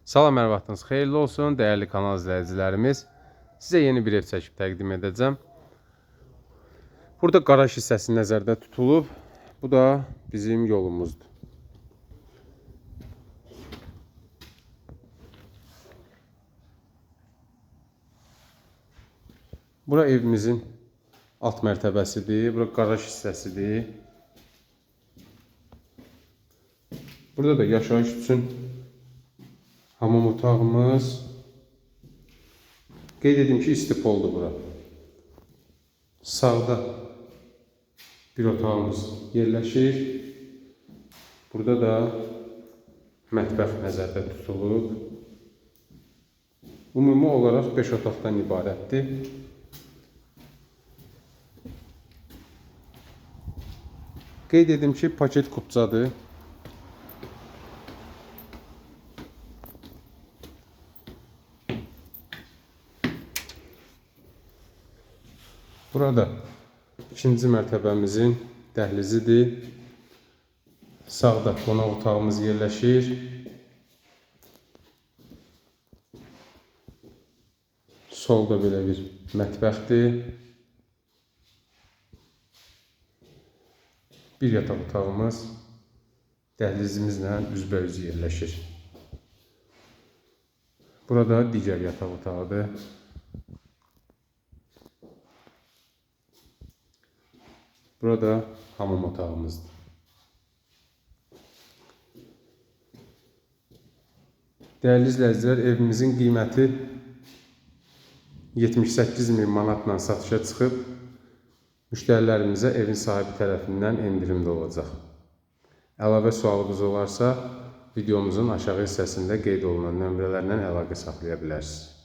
Salam, hər vaxtınız xeyirli olsun, dəyərli kanal izləyicilərimiz. Sizə yeni bir ev çəkib təqdim edəcəm. Burada qaraj hissəsi nəzərdə tutulub. Bu da bizim yolumuzdur. Bura evimizin alt mərtəbəsidir. Bura qaraj hissəsidir. Burada da yaşayış üçün hamam otağımız. Qeyd edim ki, istipoldur bura. Sağda bir otağımız yerləşir. Burada da mətbəx nəzərdə tutulub. Ümumi olaraq 5 otaqdan ibarətdir. Qeyd edim ki, paket kupçadır. Burada ikinci mərtəbəmizin dəhlizidir. Sağda qonaq otağımız yerləşir. Solda belə bir mətbəxdir. Bir yataq otağımız dəhlizimizlə üzbəüz yerləşir. Burada digər yataq otağıdır. Burada hamam otağımızdır. Dəyərli izləyicilər, evimizin qiyməti 78 min manatla satışa çıxıb. Müştərilərimizə evin sahibi tərəfindən endirim də olacaq. Əlavə sualınız olarsa, videomuzun aşağı hissəsində qeyd olunan nömrələrlə əlaqə saxlaya bilərsiniz.